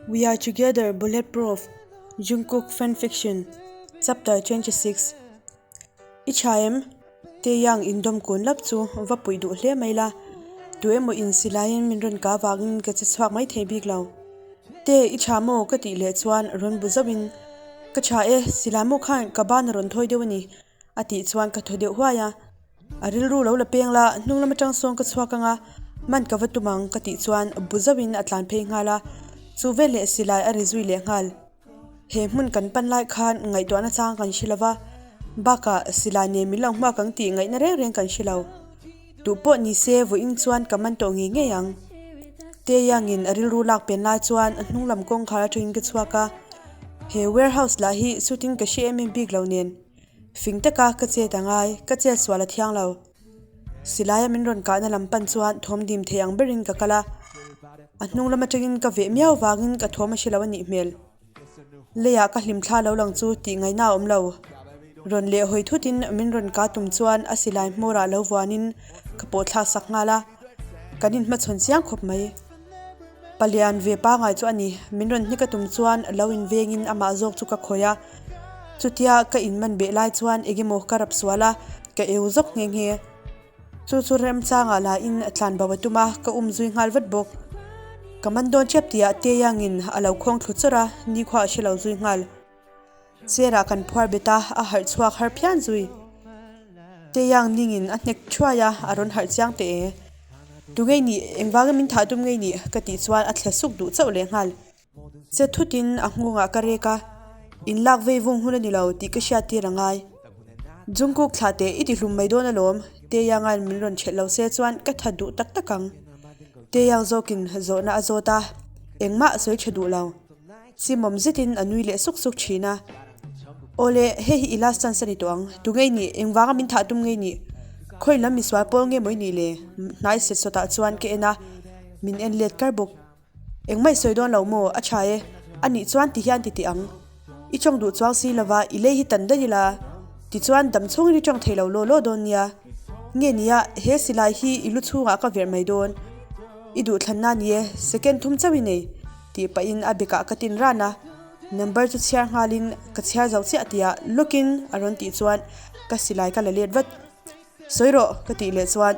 We are together bulletproof Jungkook fanfiction chapter 26 I tha em? Taeyang indawm kun lap chu va puih duh hle mai la, tu emaw in silaiin min rawn kah vangin ka che chhuak mai thei bik lo. Te i tha maw? ka tih leh chuan rawn bu zauhin Ka tha e, silai maw khan ka ban a rawn thawi deuh a ni a tih chuan ka thaw deuh huai a. A rilru lo la peng la, hnung lam atang sawn ka chhuak anga, man ka va tum ang ka tih chuan bu zauhin a tlan phei nghal a, chu veleh silai a ri zui leh nghal. He hmun kan pan lai khan ngaihtuahna chang kan hre lova, bakah silai nen min lo hmuak ang tih ngaihna reng reng kan hre lo. Duh pawh ni se vawiin chuan ka man tawh ngei ngei ang. Taeyangin a rilru lak pen lai chuan hnung lam kawngkhar atangin ka chhuak a, he warehouse lah hi chutin ka hre em em bik lo nen. Fing taka ka chet a ngai, ka chet sual a thiang lo. Silaia min rawn kahna lam pan chuan thawm dim thei ang berin ka kal a, a hnung lam atangin ka veh miau vangin ka thawm a hre lo a nih hmel. Leiah ka hlim thla lo lang chu tih ngaihna a awm lo. Rawn leh hawi thutin min rawn kah tum chuan a silai hmawrah lo vuanin ka pawh thlak sak nghal a, kan inhmachhawn chiang khawp mai. Palian ve pangai chu a ni, min rawn hnik a tum chuan lo invengin amah zawk chu ka khawih a. Chutia ka inman beh lai chuan engemaw ka rap sual a, ka eu zawk nghe nghe. Chu chu remchangah lahin tlan bo a tum a, ka um zui nghal vat bawk. Ka man dawn tep tihah Taeyangin a lo khawng thlu chawrh a, nikhua a hre lo zui nghal. Chair ah kan phuar bet a, a harh chhuak har phian zui. Taeyang ningin a hnek thuai a, a rawn harh chiang teh e. Tu ngei nih, engvangin min thah tum ngei nih? ka tih chuan a thle suk duh chauh leh nghal. Che thutin a nghungah ka rek a, in lak vei vung hun a ni lo tih ka hriat tir a ngai. Jungkook thlah teh i ti hlum mai dawn alawm, Taeyang-a'n min rawn ṭhelh lo se chuan ka that duh tak tak ang. Taeyang zawkin zawhna a zawt a, engmah a sawi ṭha duh lo. Chimawm zetin a nui leh suk suk thin a. Awle, hei hi i last chance a ni tawh ang. Tu ngei nih? Engvanga min thah tum ngei nih? Khawi lam misual pawl nge maw i nih le? Hnai set sawtah chuan ka en a, min en let kar bawk. Engmah i sawi dawn lo maw? A tha e. A nih chuan ti hian ti teh ang. I tawng duh chuang si lova, i lei hi tan daih ila. Tichuan dam chhungin i tawng thei lo law law dawn nia. Nge nia, he silai hi i lu chhungah ka verh mai dawn. I duhthlanna ni e, second thum chauh i nei. Tih pahin a bekah ka tin ran a, number chu chhiar nghalin ka chhiar zo chiah tia lawkin a rawn tih chuan ka silai ka la let vat. Sawi rawh ka tih leh chuan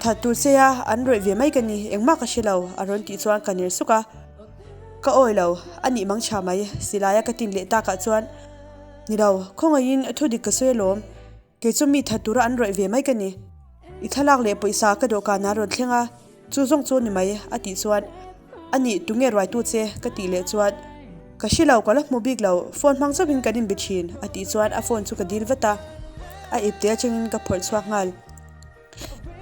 That tur che a an rawih ve mai ka ni engmah ka hre lo a rawn tih chuan ka ner suk a, ka awi lo a nih mang tha mai silai a ka tin leh takah chuan Ni lo khawngaihin thudik ka sawi alawm. Kei chu mi that tura an rawih ve mai ka ni. I thlalak leh pawisa ka dawhkan ah rawn thleng a, chu zawng chu ni mai, a tih chuan, A nih, tunge ruaitu che? ka tih leh chuan, Ka hre lo, ka la hmu bik lo, phone hmang chauhin kan inbe thin, a tih chuan a phone chu ka dil vat a, a ipte atangin ka phawrh chhuak nghal.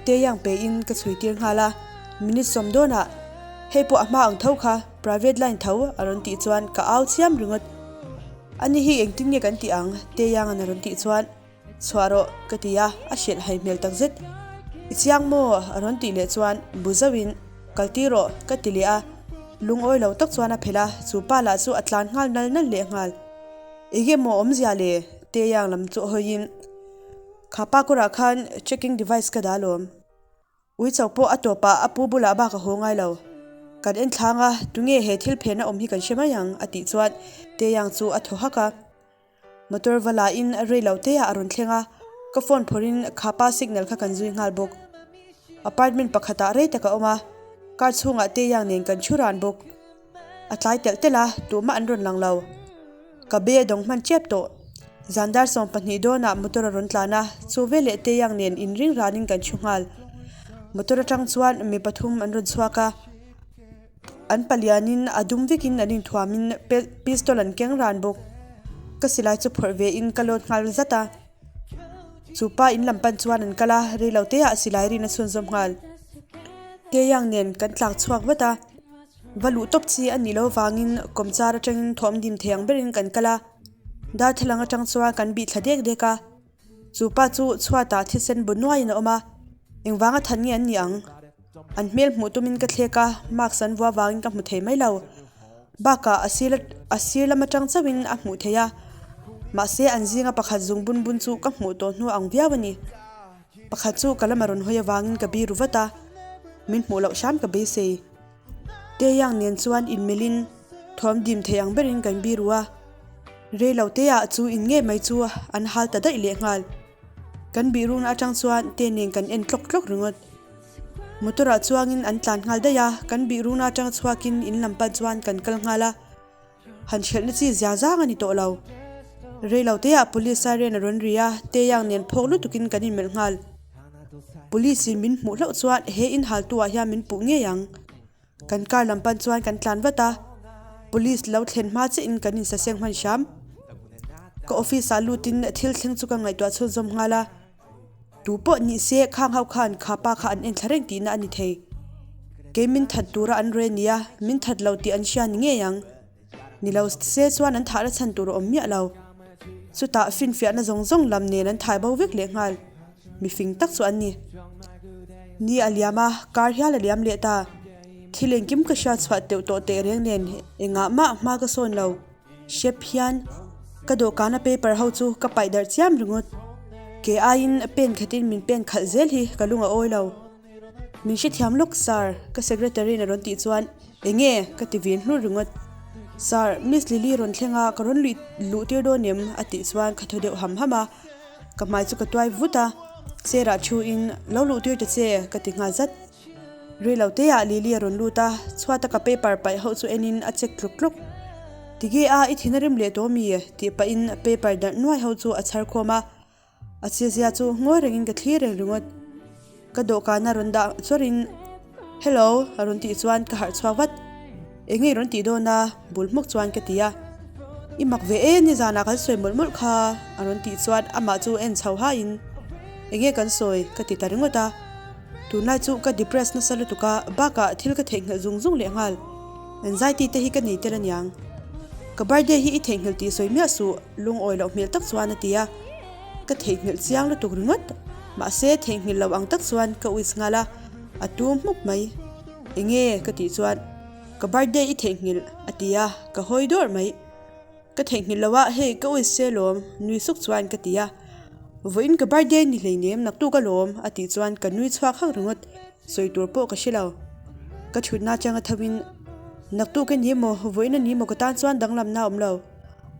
Taeyang pein ka chhui tir nghal a, minute sawm dawnah, Hei pawh a hma ang tho kha, private line tho, a rawn tih chuan ka au chiam ringawt. Ani hi engtin nge kan tih ang? Taeyang-a'n a rawn tih chuan, Chhuah rawh, ka ti a, a hrilh hai hmel takzet. I chiang maw? a rawn tih leh chuan bu zauhin, Kal tir rawh, ka ti leh a. Lungawi lo tak chuan a phelh a, chu pa lah chu a tlan nghal nal nal leh nghal. Enge maw awmzia le? Taeyang lam chu hawiin, Kha pa kawrah khan tracking device ka dah alawm. Uicho pawh a tawpah a pu bulah bak a haw ngai lo. Kan en thlang a, tunge he thil phen a awm hi kan hre mai ang a tih chuan Taeyang chu a thaw hak a. Motor va la in rei lo te ah a rawn thleng a, ka phone phawrh in kha pa signal kha kan zui nghal bawk. Apartment pakhat ah rei tak a awm a, car chhungah Taeyang nen kan thu ran bawk. A tlai telh telh a, tumah an rawn lang lo. Ka be a dawng hman tep tawh. Zandar 12 dawnah motor a rawn tlan a, chu veleh Taeyang nen inring ranin kan thu nghal. Motor atang chuan mi pathum an rawn chhuak a, an palianin a dum vekin an inthuamin pistol an keng ran bawk. Ka silai chu phawrh vein ka load nghal zat a. Chu pa in lam pan chuan an kal a, reiloteah silai rin a chhunzawm nghal. Taeyang nen kan tlak chhuak vat a. Va luh tawp chi a nih loh avangin kawmchar atangin thawm dim thei ang berin kan kal a, darthlalang atang chuan kan bih thla dek dek a, chu pa chu chhuatah thisen bu nuaiin a awm a, engvanga than nge an nih ang? An hmel hmuh tumin ka thlek a, mask an vuah avangin ka hmu thei mai lo. Bakah a sir a sir lam atang chauhin a hmuh theih a, mahse an zinga pakhat zung bun bun chu ka hmuh tawh hnu ang viau a ni. Pakhat chu ka lama rawn hawi avangin ka biru vat a, min hmuh loh hram ka beisei. Taeyang nen chuan inmelhin thawm dim thei ang berin kan biru a, rei lo teah chu in ngei mai chu an hal ta daih lehnghal. Kan bihrukna atang chuan Tae nen kan en tlawk tlawk ringawt. Motor ah chuangin an tlan nghal daih a, kan bihrukna atang chhuakin in lam pan chuan kan kal nghal a. Han hrelhna chi zia zang a ni tawh lo. Rei lo teah police siren a rawn ri a, Taeyang nen phawk lutukin kan inmelh nghal. Police in min hmuh hlauh chuan he in haltu ah hian min puh ngei ang. Kan car lam pan chuan kan tlan vat a, police lo thlen hma chiah in kan insaseng hman hram. Ka office ah lutin thil thleng chu ka ngaihtuah chhunzawm nghal a. Tu pawh ni se khang ho khan kha pa kha an en thla reng tihna a ni thei. Kei min that tura an rawi a nia, min that lo tih an hria ni ngei ang. Ni lo se chuan an thahna chhan tur a awm miah lo. Chutah finfiahna zawng zawng lam nen an thai bo vek leh nghal. Mifing tak chu an ni. Ni a liam a, kar hial a liam leh ta. Thil engkim ka hriat chhuah teuh tawh teh reng nen engah mah hma ka sawn lo. Hrep hian ka dawhkana paper ho chu ka paih darh chiam ringawt. Ke aiin pen khatin min pen khalh zel hi ka lung a awi lo. Min hrethiam lawk sir, ka secretary in a rawn tih chuan enge ka ti vin hlur ringawt. Sir, Miss Lily rawn thleng a, ka rawn luih luh tir dawn em? a tih chuan ka thaw deuh ham ham a, ka hmai chu ka tuai vut a, chair ah thu in lo luh tir ta che ka ti nghal zat. Rei lo te ah Lily a rawn lut a, chhuata ka paper paih ho chu en in a check tluk tluk. Tige a i thin a rim leh tawh mi? tih pah in paper darh nuai ho chu a chhar khawm a, a chezia chu ngawi reng in ka thlir reng ringawt. Ka dawhkan a rawn dah chawrh in Hello a rawn tih chuan ka harh chhuak vat. Eng nge i rawn tih dawn a? bul hmuk chuan ka ti a. I mak ve e, nizanah kan sawi mawlh mawlh kha a rawn tih chuan amah chu en chho haiin Eng nge kan sawi? ka ti ta ringawt a. Tunlai chu ka depress nasa lutuk a, bakah thil ka theihnghilh zung zung leh nghal. Anxiety te hi ka nei tel aniang. Ka birthday hi i theihnghilh tih sawi miah suh, lungawi loh hmel tak chuan a ti a. Ka theihnghilh chiang lutuk ringawt, mahse theihnghilh lo ang tak chuan ka wish nghal a, a tum hmuk mai. Enge? ka tih chuan, Ka birthday i theihnghilh a ti a, ka hawi dawrh mai. Ka theihnghilh lo a, hei ka wish che lawm, nui suk chuan ka ti a. Vawiin ka birthday ni hleinem naktuk alawm a tih chuan ka nui chhuak hak ringawt, sawi tur pawh ka hre lo. Ka thutna atanga tho in, Naktuk a ni maw, vawiin a ni maw ka tan chuan danglamna a awm lo.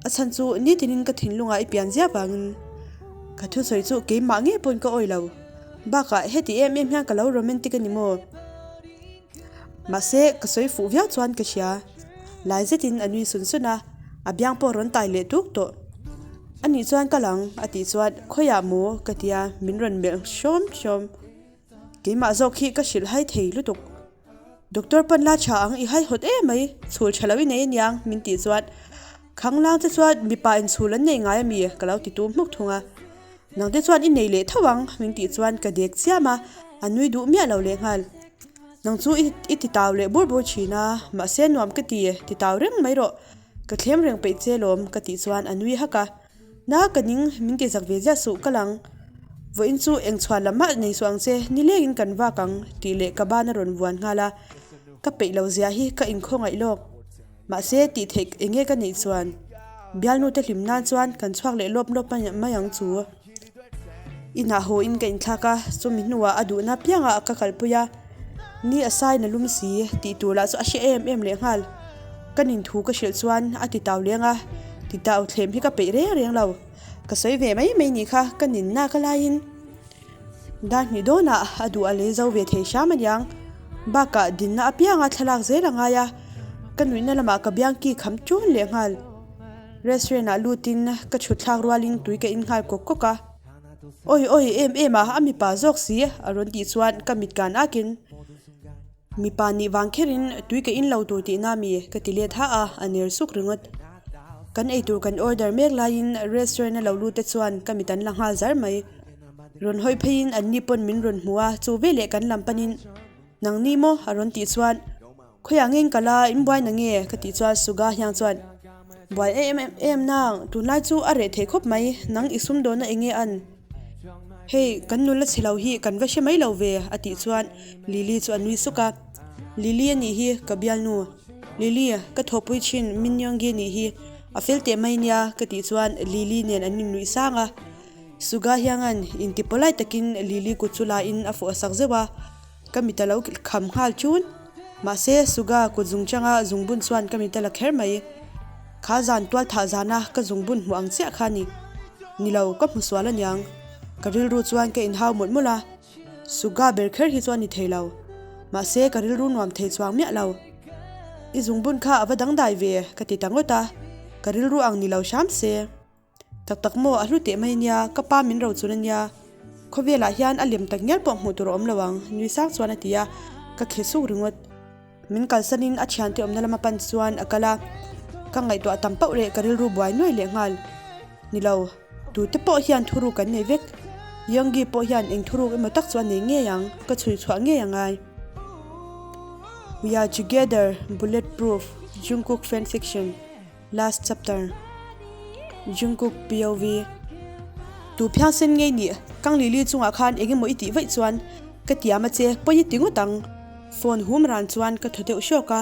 A chhan chu nitinin ka thinlungah i pian ziah vangin ka thusawi chu keimah ngei pawhin ka awih lo. Bakah heti em em hian ka lo romantic a ni maw? Mahse, ka sawi fuh viau chuan ka hria. Lai zetin a nui sun sun a, a biang pawh a rawn tai leh tuk tawh. A nih chuan ka lang, a tih chuan, Khawiah maw? ka ti a, min rawn melh hrawm hrawm. Keimah zawk hi ka hrilh hai thei lutuk. Doctor pawn la tha ang, i haihawt em mai, chhul tha lo i nei aniang, min tih chuan, Khanglang te chuan mipa in chhul an nei ngai a mi? ka lo ti tum hmuk thung a. Nang te chuan i nei leh tho ang, min tih chuan ka dek chiam a, a nui duh miah lo leh nghal. Nang chu i ti tau leh bur bur thin a, mahse nuam ka ti, ti tau reng mai rawh, ka thlem reng peih che lawm ka tih chuan a nui hak a. Na ka ning, min ti zak ve ziah suh ka lang. Vawiin chu eng chhuan lam mah nei suh ang che, nilengin kan vak ang, tih leh ka ban a rawn vuan nghal a, ka peih lo zia hi ka inkhawngaih lawk. Mahse, tih theih eng nge ka neih chuan bialnu te hlim nan chuan kan chhuak leh lawp lawp mai ang chu. Inah haw in ka inthlak a, chumi hnuah a duhna piangah ka kalpui a, ni a sain a lum si tih tur lah chu a hre em em leh nghal. Ka nin thu ka hrilh chuan a ti tau leng a, ti tau thlem hi ka peih reng reng lo. Ka sawi ve mai mai nih kha ka ninna ka laiin. Dar hnih dawnah a duh a lei zo ve thei hram aniang. Bakah dinna apianga thlalak zel a ngai a, ka nuihna lamah ka biang ki kham ṭun leh nghal. Restaurant ah lutin ka chhut thlak rualin tui ka in nghal kawk kawk a. Awi awi em em a, a mipa zawk si a rawn tih chuan ka mit kan akin. Mipa nih vang kherin tui ka in lo tur tihna mi ka ti let ha a, a ner suk ringawt. Kan eitur kan order mek laiin restaurant a lo lut te chuan ka mit an la nghal zar mai. Rawn hawi pheiin an ni pawn min rawn hmu a, chu veleh kan lam panin Nang ni maw? a rawn tih chuan Khawiah nge in kal a, in buai na nge? ka tih chuan Suga hiang chuan Buai em em nang, tunlai chu a reh thei khawp mai, nang i sumdawnna eng nge an? Hei, kan nula chhe lo hi kan va hre mai lo ve, a tih chuan Lily chu a nui suk a. Lily a nih hi, ka bialnu. Lily, ka thawhpui thin Min Yoongi nih hi, a fel teh mai nia, ka tih chuan Lily nen an innuih sang a. Suga hiangan inti polite takin Lily kut chu la in a fawh sak zeuh a, ka mit a lo kham nghal chun. Mahse, Suga kut zungchanga zungbun chuan ka mit a la kher mai. Kha zan tual thah zana ka zungbun hmuh ang chiah kha a ni. Ni lo, ka hmu sual aniang. Ka rilru chuan ka inhau mawlh mawlh a. Suga ber kher hi chuan ni thei lo. Mahse, ka rilru nuam thei chuang miah lo. I zungbun kha a va dangdai ve, ka ti ta ngawt a. Ka rilru ang ni lo hram se. Tak tak maw, a hlu teh mai ania, ka pa min rochun ania. Khawvelah hian a lem tak ngial pawh hmuh tur a awm lo ang, nui sang chuan a ti a, ka khe suk ringawt. Min kalsanin a thiante awmna lama pan chuan a kal a, ka ngaihtuah tam pauh leh ka rilru buai nuai leh nghal. Ni lo, tute pawh hian thuruk an nei vek. Yoongi pawh hian eng thuruk emaw tak chu a nei ngei ang, ka chhui chhuah ngei a ngai. We are together, bulletproof, Jungkook fanfiction. Last chapter. Jungkook POV. Tu phiangsen ngei nih, Kang Lily chungah khan eng emaw i tih vaih chuan ka tiam a che, pawi i ti ngawt ang. Phone hum ran chuan ka thaw deuh hrawk a,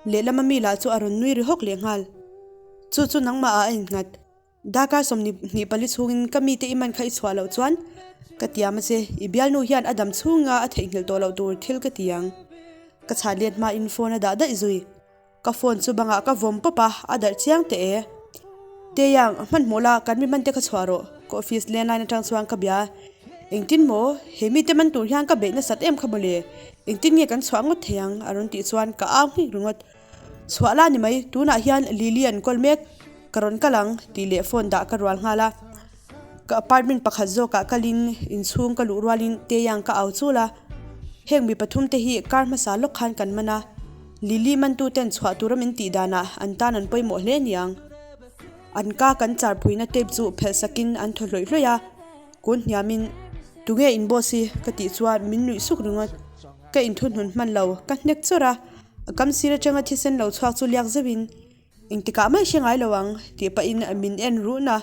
lehlam a mi lah chu a rawn nui ri hawk leh nghal. Chu chu nangmah ah a innghat. Darkar 24 chhungin ka mite i man kha i chhuah loh chuan ka tiam a che, i bialnu hian a dam chhunga a theihnghilh tawh loh tur thil ka ti ang. Ka chhan let hmain phone a dah daih zui. Ka phone chu bangah ka vawm pawp a, a darh chiang teh e. Teiang, hmanhmawh la, kan mi hman te kha chhuah rawh, ka office landline atang chuan ka bia a. Engtin maw? He mite man tur hian ka beih nasat em kha mawle? Engtin nge kan chhuah ngawt thei ang? A rawn tih chuan ka au nghik ringawt. Chhuah la ni mai, tunah hian Lily an kawl mek, ka rawn kal ang, tih leh phone dah ka rual nghal a. Ka apartment pakhat zawkah kalin inchhung ka luh rualin Taeyang ka au chul a, heng mi pathum te hi kar hmasa lawk khan kan man a, Lily mantu ten chhuah tura min tih danah an tan an pawimawh hle niang. An ka kan char phuina tape chu phelh sakin an thaw hlawih hlawih a, kun hniamin Tunge in boss hi? ka tih chuan min nuih suk ringawt. Ka inthuhnun hman lo, ka hnek chawrh a, a kam sir atanga thisen lo chhuak chu liak zeuhin Engtikah mai hre ngai lo ang tih pahin min en run a,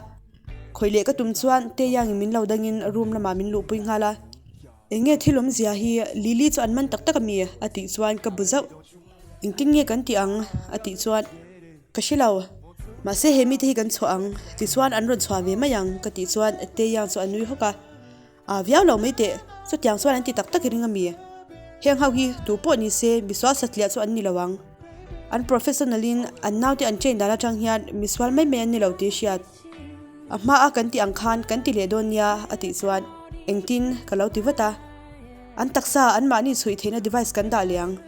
khawih leh ka tum chuan Taeyang-in min lo dangin room lamah min luhpui nghal a, Eng nge thil awmzia hi Lily chu an man tak tak ami? a tih chuan ka bu zauh. Engtin nge kan tih ang? a tih chuan Ka hre lo, mahse he mite hi kan chhuah ang tichuan an rawn chhuah ve mai ang ka tih chuan Taeyang chu a nui hawk a. A viau lo mai teh, chutiang chuan an ti tak tak i ring a mi? Heng ho hi tu pawh ni se misual satliah chu an ni lo ang. An professional in an naute an train dan atang hian misual mai mai an ni lo tih hriat. A hma a kan tih ang khan kan ti leh dawn nia a tih chuan engtin ka lo ti vat a. An taksa an mahni chhuih theihna device kan dah leh ang.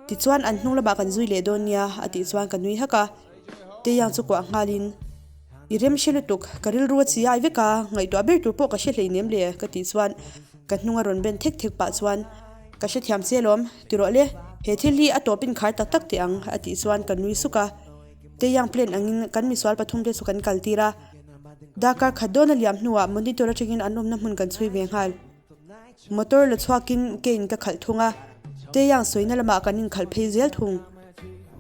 Tichuan an hnung lamah kan zui leh dawn nia a tih chuan ka nui hak a. Teiang chu kuah nghalin. I rem hre lutuk, ka rilru a chi ai vek a, ngaihtuah ber tur pawh ka hre hleinem le ka tih chuan ka hnung a rawn ben thek thek pah chuan ka hrethiam che alawm, ti rawh le, he thil hi a tawp in khar tak tak teh ang a tih chuan ka nui suk a, Teiang plan angin kan misual pathum te chu kan kal tir a, darkar khat dawn a liam hnuah monitor atangin an awmna hmun kan chhui ve nghal. Motor la chhuakin kein ka khalh thung a, Taeyang sawina lamah kan inkhalh phei zel thung.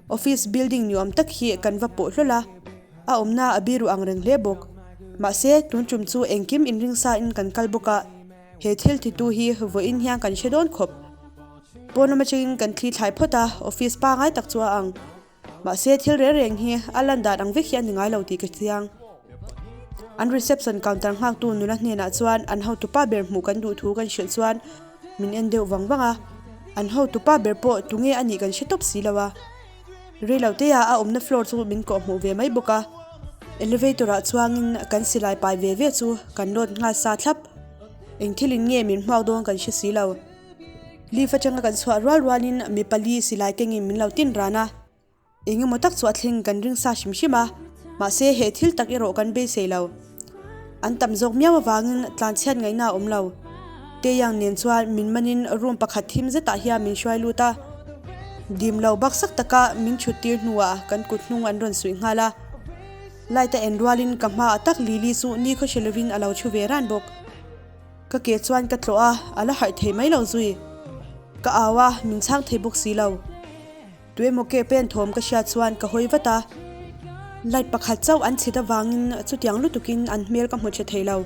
Office building ni awm tak hi kan va pawh hlawl a, a awmna a biru ang reng hle bawk. Mahse, tun tum chu engkim inringsa in kan kal bawk a, he thil titu hi vawiin hian kan hre dawn khawp. Pawn lam atangin kan thli thlai phawt a, office pangai tak chu a ang. Mahse thil reng reng hi a lan dan ang vek hi a ni ngai lo tih ka chiang. An reception counter nghaktu nula hnenah chuan an hotupa ber hmuh kan duh thu kan hrilh chuan min en deuh vang vang a. An hotupa ber pawh tunge a nih kan hre tawp si lo a. Reilotea a awmna floor chu min kawh hmuh ve mai bawk a. Elevator ah chuangin kan silai pai ve ve chu kan load nghal sa thlap. Eng thilin nge min hmuak dawn kan hre si lo. Lift atanga kan chhuah rual rualin mi pali silai kengin min lo tin ran a, eng emaw tak chu a thleng kan ring sa hrim hrim a, mahse he thil tak erawh kan beisei lo. An tam zawk miau avangin tlanchhiat ngaihna a awm lo. Taeyang nen chuan min manin room pakhat thim zetah hian min hruai lut a, dim lo baksak taka min thut tir hnuah kan kut hnung an rawn suih nghal a. Light a en rualin ka hmaah tak Lily chu nikhaw hre lovin a lo thu ve ran bawk. Ka ke chuan ka tlawh a, a la harh thei mai lo zui. Ka au a, min chhang thei bawk si lo. Tuemaw ke pen thawm ka hriat chuan ka hawi vat a. Light pakhat chauh an chhit avangin chutiang lutukin an hmel ka hmu tha thei lo.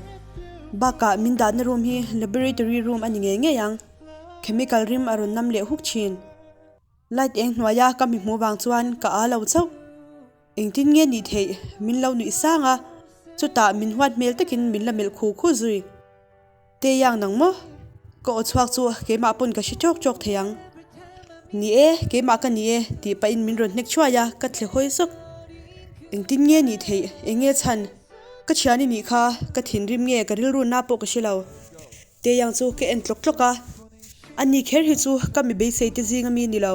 Bakah min dahna room hi laboratory room a ni ngei ngei ang. Chemical rim a rawn nam leh huk thin. Light eng hnuaia ka mi hmuh vang chuan ka aa lo chauh. Engtin nge nih theih? Min lo nuih sang a, chutah min huat hmel takin min la melh khu khu zui. Taeyang nang maw? Ka aw chhuak chu keimah pawn ka hre tawk tawk thei ang. Ni e, keimah ka ni e, tih pahin min rawn hnek thuai a, ka thle hawi sawk. Engtin nge nih theih? Eng nge chhan? Ka thian i nih kha, ka thinrim nge ka rilru na pawh ka hre lo. Taeyang chu ka en tlawk tlawk a, ani kher hi chu ka mi beisei te zing ami ni lo.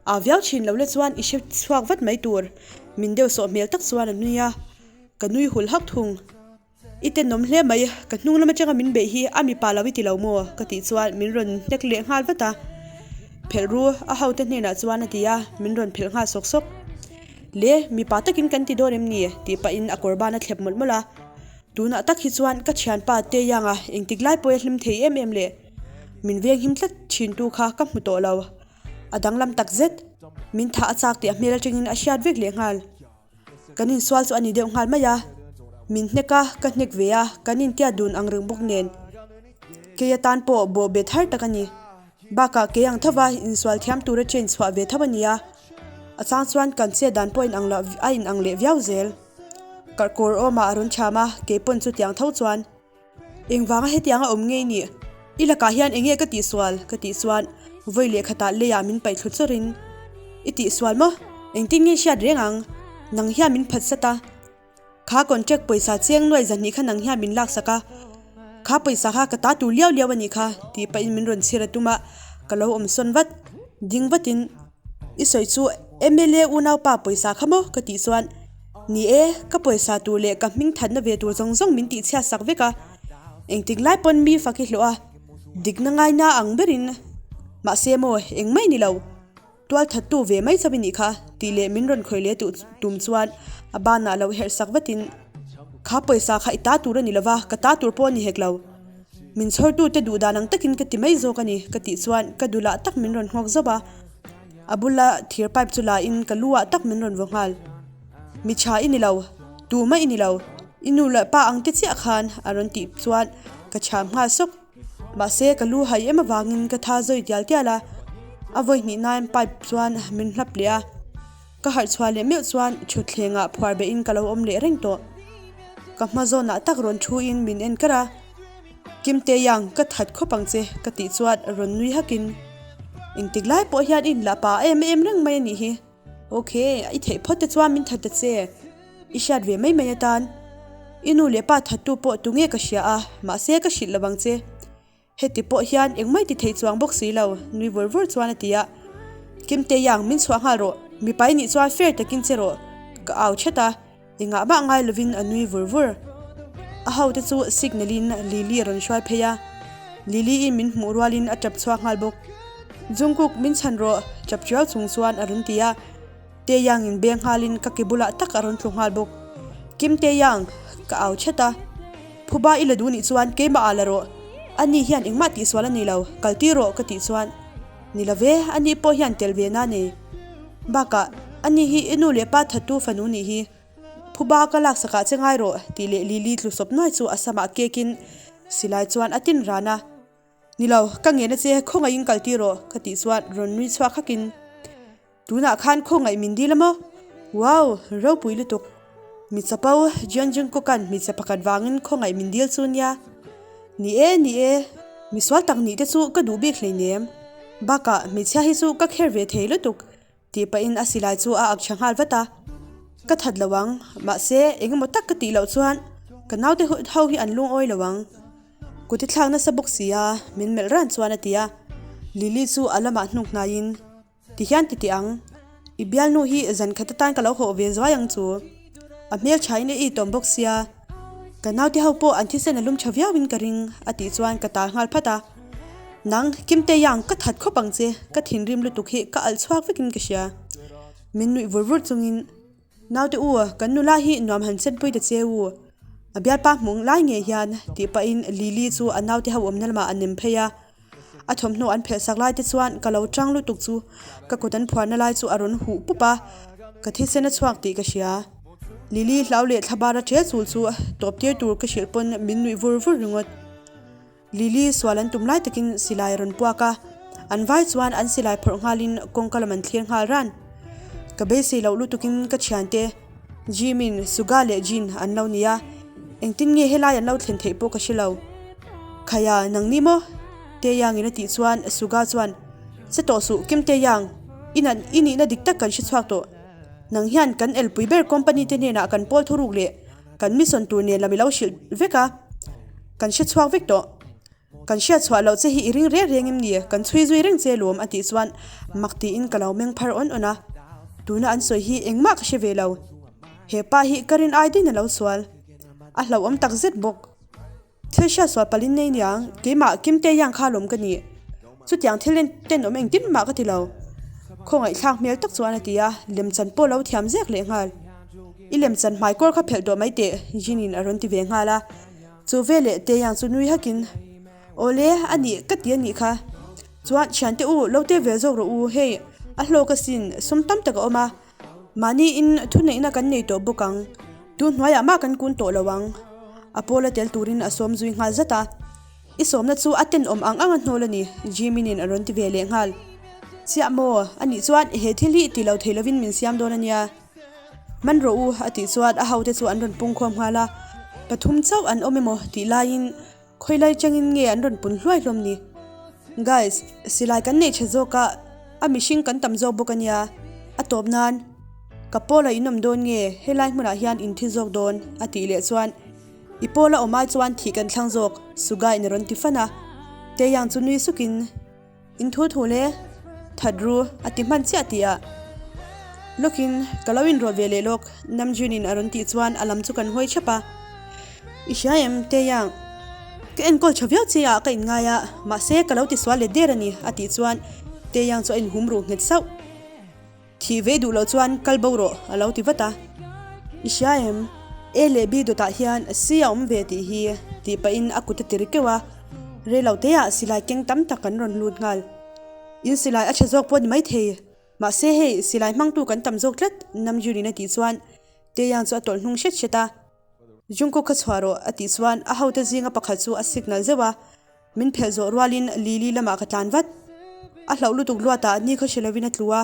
Aa viau thin lo le chuan i hre chhuak vat mai tur, min deuh sawh hmel tak chuan a nui a, ka nui hul hak thung. I tenawm hle mai, ka hnung lam atanga min beih hi a mipa lo i ti lo maw? ka tih chuan min rawn hnek leh nghal vat a. Phelh ru, a hote hnenah chuan a ti a, min rawn phelh nghal sawk sawk. Le, mipa takin kan ti dawn em ni? tih pahin a kawr ban a thlep mawlh mawlh a. Tunah tak hi chuan ka thianpa Taeyang-a engtik lai pawh a hlim thei em em le? Min venghim tlat thintu kha ka hmu tawh lo. A danglam tak zet, min thah a chak tih a hmel atangin a hriat vek leh nghal. Kan insual chu a ni deuh nghal mai a, min hnek a, ka hnek ve a, kan intiat dun ang reng bawk nen. Kei atan pawh bawh bet har tak a ni. Bakah kei ang tho va insual thiam tura train chhuah ve tho a ni a, a chang chuan kan chet dan pawh inang loh a inang leh viau zel. Karhkawr awmah a rawn cham a, kei pawn chutiang tho chuan. Engvanga hetianga awm ngei nih? I lakah hian enge ka tihsual? ka tih chuan vawi leh khatah leiah min paih thlu chawrin, I tihsual maw? Engtin nge hriat reng ang? Nang hian min phat sat a. Kha contract pawisa cheng nuai zahnih kha nang hian min laksak a. Kha pawisa kha ka ta tur liau liau a nih kha, tih pahin min rawn chhir a tum a, ka lo awm sawn vat. Ding vatin, I sawi chu mla unaupa pawisa kha maw? ka tih chuan, Ni e, ka pawisa tur leh ka hming thatna ve tur zawng zawng min tihchhiat sak vek a, engtik lai pawn mi fak i hlawh a, dikna ngaina ang berin. Mahse maw, eng mai ni lo, tual thattu ve mai chauh i nih kha, tih leh min rawn khawih leh tum chuan a banah lo herh sak vatin, Kha pawisa kha i ta tur a ni lova, ka ta tur pawh a ni hek lo. Min chhawrtute duh dan ang takin ka ti mai zawk a ni, ka tih chuan ka dulah tak min rawn nghawk zauh a. A bula thir pipe chu la in ka lu ah tak min rawn vaw nghal. Mi tha i ni lo, tu mah i ni lo, i nu leh pa ang te chiah khan a rawn tih chuan ka chham nghal sawk. Mahse ka lu hai em avangin ka tha zawi tial tial a, a vawi hnih nain pipe chuan min hlap leh a. Ka harh chhuah leh meuh chuan thutthleng ah phuar beh in ka lo awm leh reng tawh. Ka hma zawn ah tak rawn thu in min en kar a. Kim Taeyang, ka that khawp ang che, ka tih chuan rawn nui hakin, Engtik lai pawh hian i inlah pa em em reng mai a nih hi. Ok, i theih phawt te chuan min that ta che. I hriat ve mai mai atan. I nu leh pa thattu pawh tunge ka hria a, mahse ka hrilh lo ang che. Heti pawh hian engmah i ti thei chuang bawk si lo, nui vur vur chuan a ti a. Kim Taeyang, min chhuah nghal rawh, mipa i nih chuan fair takin che rawh, ka au thet a. Engah mah ngai lovin a nui vur vur. A hote chu signal in Lily a rawn hruai phei a, Lily in min hmuh rualin a tap chhuak nghal bawk. Jungkook min chhan rawh, tap tiau chung chuan a rawn ti a. Taeyang in beng nghalin ka ke bulah tak a rawn tlu nghal bawk. Kim Taeyang, ka au chat a. Phuba i la duh nih chuan keimah ah la rawh. Ani hian engmah tihsual a nei lo, kal tir rawh ka tih chuan. Ni lo ve, ani pawh hian tel ve na nei. Bakah, ani hi i nu leh pa thattu fanu nih hi. Phuba ka laksakah che ngai rawh, tih leh Lily tlu sawp nuai chu a samah kekin silai chuan a tin ran a. Ni lo, ka ngen a che, khawngaihin kal tir rawh, ka tih chuan rawn nui chhuak hakin. Tunah khan khawngaih min dil a maw? Wow! Ropui lutuk! Mi chapo, Jeon Jungkook-a'n hmeichhe pakhat vangin khawngaih min dil chu nia. Ni e, ni e, misual tak nih te chu ka duh bik hleinem. Bakah, hmeichhia hi chu ka kher ve thei lutuk, tih pahin a silai chu a ak tha nghal vat a. Ka that lo ang, mahse, engemaw tak ka tih loh chuan ka naute ho hi an lungawi lo ang. Kut i thlak nasa bawk si a, min melh ran chuan a ti a. Lily chu a lamah hnuk hnaiin. Ti hian ti teh ang, i bialnu hi zan khat atan ka lo hawh ve zuai ang chu. A hmel thain a itawm bawk sia, ka naute ho pawh an thisen a lum tha viauin ka ring a tih chuan ka tal nghal phat a. Nang, Kimte Yang, ka that khawp ang che, ka thinrim lutuk hi ka alh chhuak vekin ka hria. Min nuih vur vur chungin, Naute u, kan nula hi nuam han chenpui ta che u. A bialpa hmuh lai ngei hian tih pahin Lily chu a naute ho awmna lamah a nem phei a. A thawmhnaw an phelh sak lai te chuan ka lo tang lutuk chu ka kut an phuarna lai chu a rawn huh pup a, ka thisen a chhuak tih ka hria. Lily hlau leh thlabar a ṭel chul chu tawp tir tur ka hrilh pawn min nuih vur vur ringawt. Lily sual an tum lai takin silai a rawn puak a, an vai chuan an silai phawrh nghalin kawngka lam an thlir nghal ran. Ka beisei loh lutukin ka thiante Jimin, Suga leh Jin an lo ni a, engtin nge helai an lo thlen theih pawh ka hre lo. Khaia, nang ni maw? Taeyang in a tih chuan Suga chuan. Che tawh suh, Kimte Yang, i nat i nihna dik tak kan hre chhuak tawh. Nang hian kan elpui ber company te hnenah kan pawl thuruk leh kan mission tur nen lam i lo hrilh vek a, kan hre chhuak vek tawh. Kan hriat chhuah loh che hi i ring reng reng em ni? Kan chhui zui reng che lawm a tih chuan mak tiin ka lo meng phar awn awn a. Tuna an sawi hi engmah ka hre ve lo. He pa hi ka rin ai daih na lo sual. A hlauhawm tak zet bawk. Thil hriat sual palin nei niang, keimah Kimte Yang kha lawm ka ni. Chutiang thil tenawm engtin mah ka ti lo. Khawngaihthlak hmel tak chuan a ti a, lemchan pawh lo thiam zek leh nghal. I lemchan hmaikawr kha phelh tawh mai teh, Jin-in a rawn ti ve nghal a. Chu veleh Taeyang chu nui hakin, Awle, a nih ka ti a nih kha. Chuan thiante u, lo te ve zawk rawh u, hei a hlawk asin, sum tam tak a awm a, mahniin thuneihna kan nei tawh bawk ang, tu hnuaiah mah kan kun tawh lo ang. A pawla tel turin a sawm zui nghal zat a, I sawmna chu a tenawm ang ang a hnawl a ni, Jimin-in a rawn ti ve leh nghal. Chiah maw, a nih chuan he thil hi ti lo thei lovin min siam dawn a nia. Man rawh u a tih chuan a hote chu an rawn pung khawm nghal a, pathum chauh an awm emaw tih laiin khawilai changin nge an rawn pun hluai hlawm ni? Guys, silai kan nei tha zawk a, a mihring kan tam zawk bawk a nia, a tawp nan ka pawla in awm dawn nge helai hmunah hian in thi zawk dawn a tih leh chuan i pawla awm ai chuan thih kan thlang zawk Suga in a rawn ti fan a, Taeyang chu nui sukin. In thu thu le, that ru a ti hman chiah tih ah lawkin ka lo inrawh ve leh lawk Namjoon in a rawn tih chuan a lam chu kan hawi thap a. I hria em Taeyang, ka enkawl tha viau che ah ka inngai a, mahse ka lo tisual let der a ni a tih chuan Taeyang chu a inhum ruh nghet sauh. Thih ve duh loh chuan kal bo rawh a lo ti vat a. I hria em? A leh B dawtah hian C a awm ve tih hi tih pahin a kut a ti ri keuh a. Rei lo teah silai keng tam tak kan rawn lut nghal. In silai a tha zawk pawh ni maithei. Mahse hei silai hmangtu kan tam zawk tlat Namjoon-in a tih chuan Taeyang chu a tawlh hnung hret hret a. Jungkook kha chhuah rawh a tih chuan a hote zinga pakhat chu a signal zeuh a. Min phelh zawh rualin Lily lamah ka tlan vat. A hlauh lutuk luatah ni khaw hre lovin a tlu a,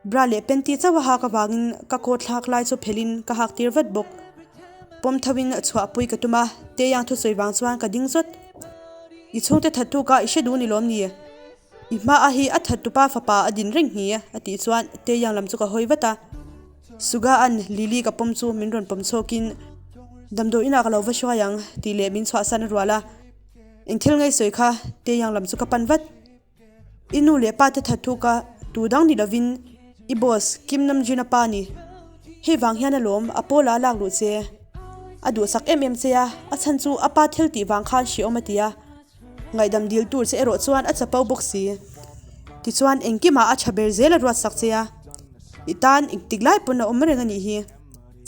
bra leh panty chauh a hak avangin ka coat thlak lai chu phelhin ka hak tir vat bawk. Pawm tho in chhuahpui ka tum a, Taeyang thusawi vang chuan ka ding zawt. I chhungte that tuk a, i hre duh ni lawm ni? I hma a hi a that tupa fapa a din reng hi a tih chuan Taeyang lam chu ka hawi vat a. Suga an Lily ka pawm chu min rawn pawm chhawkin damdawi inah ka lo va hruai ang tih leh min chhuahsan a rual a. Eng thil ngei sawi kha Taeyang lam chu ka pan vat. I nu leh pa te that thuk a, tu dang ni lovin i boss Kim Namjoon a pa ni. Hei vang hian alawm a pawla a lak luh che. A duhsak em em che a, a chhan chu a pa thil tih vang khan hreawm a ti a. Ngaihdam dil tur che erawh chuan a chapo bawk si. Tichuan engkimah a tha ber zel a ruatsak che a. I tan engtik lai pawn a awm reng a nih hi.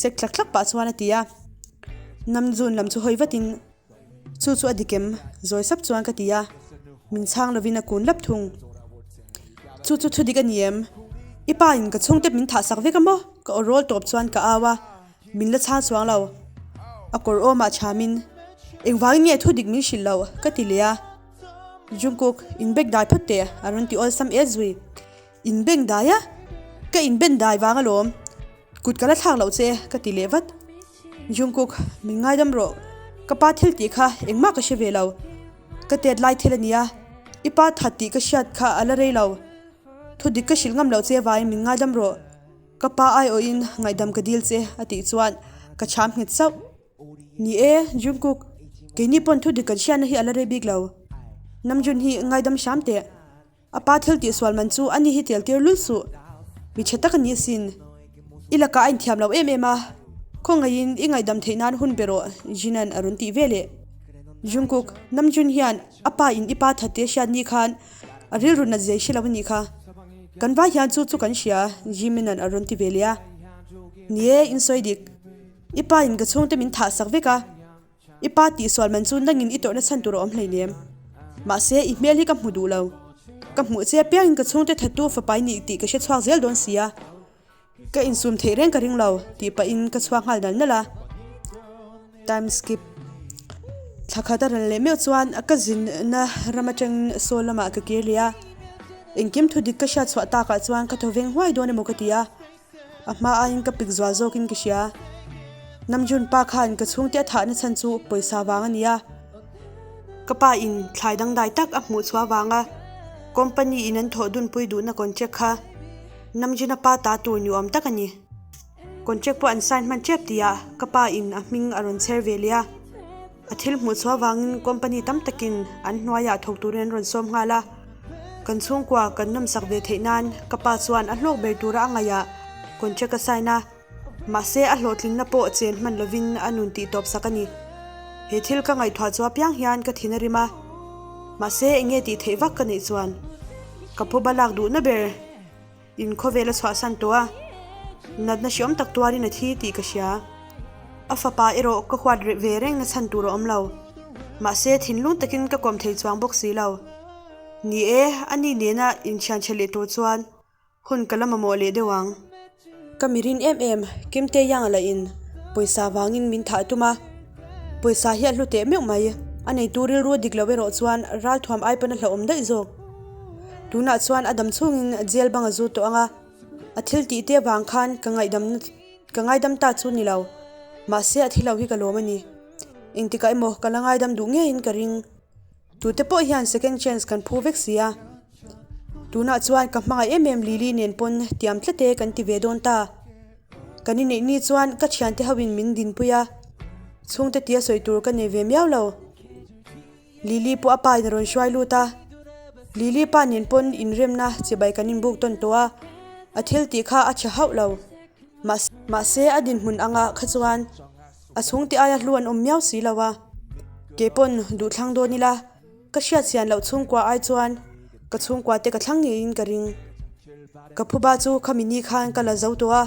Chek tlak tlak pah chuan a ti a. Namjoon lam chu hawi vatin. Chu chu a dik em? Zawi sap chuan ka ti a, min chhang lovin a kun lap thung. Chu chu thu dik a ni em? I pa in ka chhungte min thah sak vek a maw? Ka aw rawl tawp chuan ka au a, min la chhang chuang lo. A kawr awmah chhamin, Engvangin nge thu dik min hrilh loh? ka ti leh a. Jungkook, in bag dai phawt teh, a rawn ti awlsam et zui. In beng dai a? Ka in ben dai vang alawm. Kut ka la thlak loh che ka ti leh vat. Jungkook, min ngaidam rawh. Ka pa thil tih kha engmah ka hre ve lo. Ka tet lai thil a nia. I pa that tih ka hriat kha a la rei lo. Thu dik ka hrilh ngam loh che vangin min ngaidam rawh. Ka pa aiawhin ngaihdam ka dil che a tih chuan ka chham nghet sauh. Ni e, Jungkook, keini pawn thu dik kan hriatna hi a la rei bik lo. Namjoon hi ngaidam hram teh. A pa thil tih sual man chu a ni hi tel tir lul suh. Mi tha tak a ni asin. I lakah a inthiam lo em em a, khawngaihin i ngaihdam theih nan hun pe rawh, Jinan a rawn tih ve leh. Jungkook, Namjoon hian a pa in i pa that te hriat ni khan a rilru nat zai hre lo a nih kha. Kan vai hian chu chu kan hria, Jimin-a'n a rawn ti ve leh a. Ni e, in sawi dik. I pa in ka chhungte min thah sak vek a. I pa tihsual man chu nangin i tawrhna chhan tur a awm hleinem. Mahse, i hmel hi ka hmu duh lo. Ka hmuh che apiangin ka chhungte thattu fapa i nih tih ka hre chhuak zel dawn si a. Ka insum theih reng ka ring lo, tih pahin ka chhuak nghal nal nal a. Time skip. Thla khat a ral leh meuh chuan ka zinna ram atangin Seoul lamah ka kir leh a. Engkim thudik ka hriat chhuah takah chuan ka thaw veng huai dawn emaw ka ti a. A hma aiin ka pik zual zawkin ka hria. Namjoon pa khan ka chhungte a thahna chhan chu pawisa vang a ni a. Ka pa in thlai dangdai tak a hmuh chhuah vanga. Company in an thawh dunpui duhna contract kha Namjin-a pa ta tur ni awm tak a ni. Contract pawh an sign hman tep tihah ka pa in a hming a rawn chher ve leh a. A thil hmuh chhuah avangin company tam takin an hnuaiah thawk turin an rawn sawm nghal a. Kan chhungkua kan nawmsak ve theih nan ka pa chuan a hlawk ber tura a ngaihah contract a sign a. Mahse a hlawhtlinna pawh chen hman lovin a nun tih tawp sak a ni. He thil ka ngaihtuah chu apiang hian ka thin a rim a. Mahse eng nge tih theih vak ka neih chuan ka phuba lak duhna ber in khawvel a chhuahsan tawh a, natna hreawm tak tuarin a thi tih ka hria. A fapa erawh ka huat ve reng na chhan tur a awm lo. Mahse thinlung takin ka kawm thei chuang bawk si lo. Ni e, ani nena inthianchhe leh tur chuan Hun ka la mamawh leh deuh ang. Ka mirin em em, Kimte Yang lah in pawisa vangin min thah tum a. Pawisa hi a hlu teh meuh mai. A neitu rilru a dik loh erawh chuan ralthuam ai pawn a hlauhawm daih zawk. Tunah chuan a dam chhungin jail bang a zu tawh ang a. A thil tih te avang khan ka ngaihdam ka ngaidam ta chu ni lo. Mahse a thi lo hi ka lawm a ni. Engtikah emaw ka la ngaidam duh ngeiin ka ring. Tute pawh hian second chance kan phu vek si a. Tunah chuan ka hmangaih em em Lily nen pawn tiam tlat e kan ti ve dawn ta. Kan inneih ni chuan ka thiante ho in min dinpui a, chhungte tia sawi tur ka nei ve miau lo. Lily pawh a pa in a rawn hruai lut a, Lily pa nen pawn inremna chibai kan inbuk tawn tawh a, a thil tih kha a tha hauh lo. Mahse a dinhmun angah kha chuan A chhungte aia hlu an awm miau si lo a, kei pawn duh thlang dawn ila ka hriat chian loh chhungkua ai chuan ka chhungkua te ka thlang ngeiin ka ring. Ka phuba chu khami ni khan ka la zo tawh a,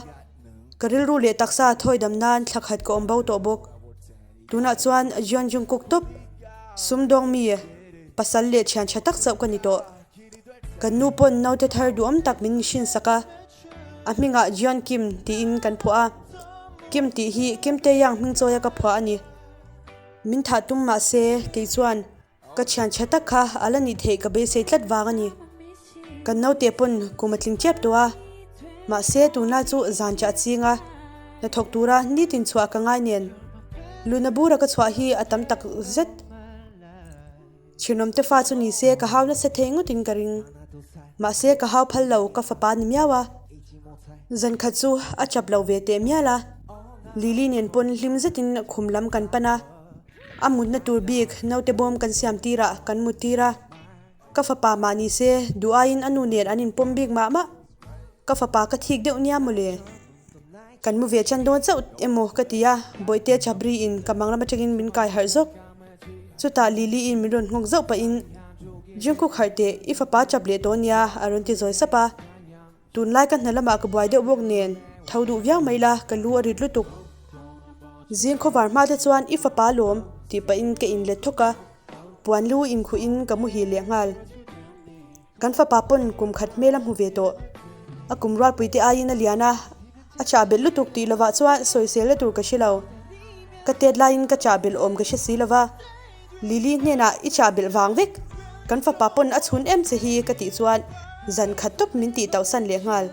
ka rilru leh taksa thawi dam nan thla khat ka awm bo tawh bawk. Tunah chuan Jeon Jungkook tawp sumdawng mi pasal leh thian tha tak chauh ka ni tawh. Kan nu pawn naute thar duhawm tak min hrin sak a. A hmingah Jeon Kim tiin kan phuah a, Kim tih hi Kim Tae Yang hming chawia ka phuah a ni. Min thah tum mah se kei chuan ka thian tha tak kha a la nih theih ka beisei tlat vang a ni. Kan naute pawn kum a tling tep tawh a, mahse tunlai chu zan chah ching a, hnathawk tura nitin chhuah ka ngai nen luna bura ka chhuah hi a tam tak zet. Thinawmte fa chu ni se ka hau nasa thei ngawtin ka ring. Mahse ka hau phal lo ka fapa ni miau a. Zan khat chu a chap lo ve teh mial a. Lily nen pawn hlim zetin khum lam kan pan a. A mutna tur bik naute bawm kan siam tirah kan mut tir a. Ka fapa mah ni se duh aiin a nu nen an inpawm bik mah mah. Ka fapa ka thik deuh nia mawle. Kan mu ve chan dawn chauh emaw ka ti a, Bawihte Chabri in ka mang lam atangin min kai harh zawk. Chutah Lily in min rawn nghawk zauh pahin, Jungkook harh teh, i fapa chap leh tawh nia a rawn ti zawi sap a. Tunlai ka hna lamah ka buai deuh bawk nen, tho duh viau mai la, ka lu a rit lutuk. Zing khawvar hma te chuan i fapa lawm tih pahin ka inlet thawk a, puan lu inkhuhin ka muhil leh nghal. Kan fapa pawn kum khat hmel a hmu ve tawh. A kum rualpuite aiin a lian a, a chah belh lutuk tih lovah chuan sawiselna tur ka hre lo. Ka tet laiin ka chah belh awm ka hre si lova, Lily hnenah i chah belh vang vek, kan fapa pawn a chhun em che hi ka tih chuan zan khat tawp min tih tauhsan leh nghal.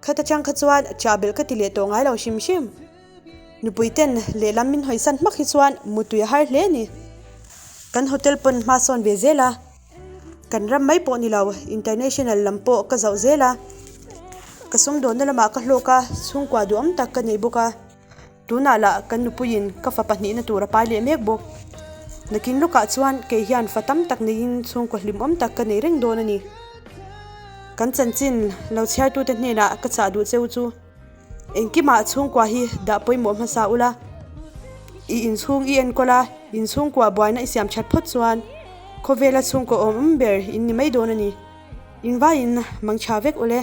Khat atang kha chuan chah belh ka ti leh tawh ngai lo hrim hrim. Nupui ten lehlam min hawisan hmak hi chuan mutui a har hle a ni. Kan hotel pawn hma sawn ve zel a. Kan ram mai pawh ni lo, international lam pawh ka zauh zel a. Ka sumdawnna lamah ka hlawk a, chhungkua duhawm tak ka nei bawk a. Tunah lah kan nupuiin ka fa pahnihna tur a pai leh mek bawk. Nakin lawkah chuan kei hian fa tam tak neiin chhungkua hlimawm tak ka nei reng dawn a ni. Kan chanchin lo chhiartute hnenah ka chah duh cheu chu. Engkimah chhungkua hi dah pawimawh hmasa ula, i inchhung i enkawl a, inchhungkua buaina i siam that phawt chuan khawvela chhungkaw awm ber in ni mai dawn a ni. Invaiin mangchha vek ule.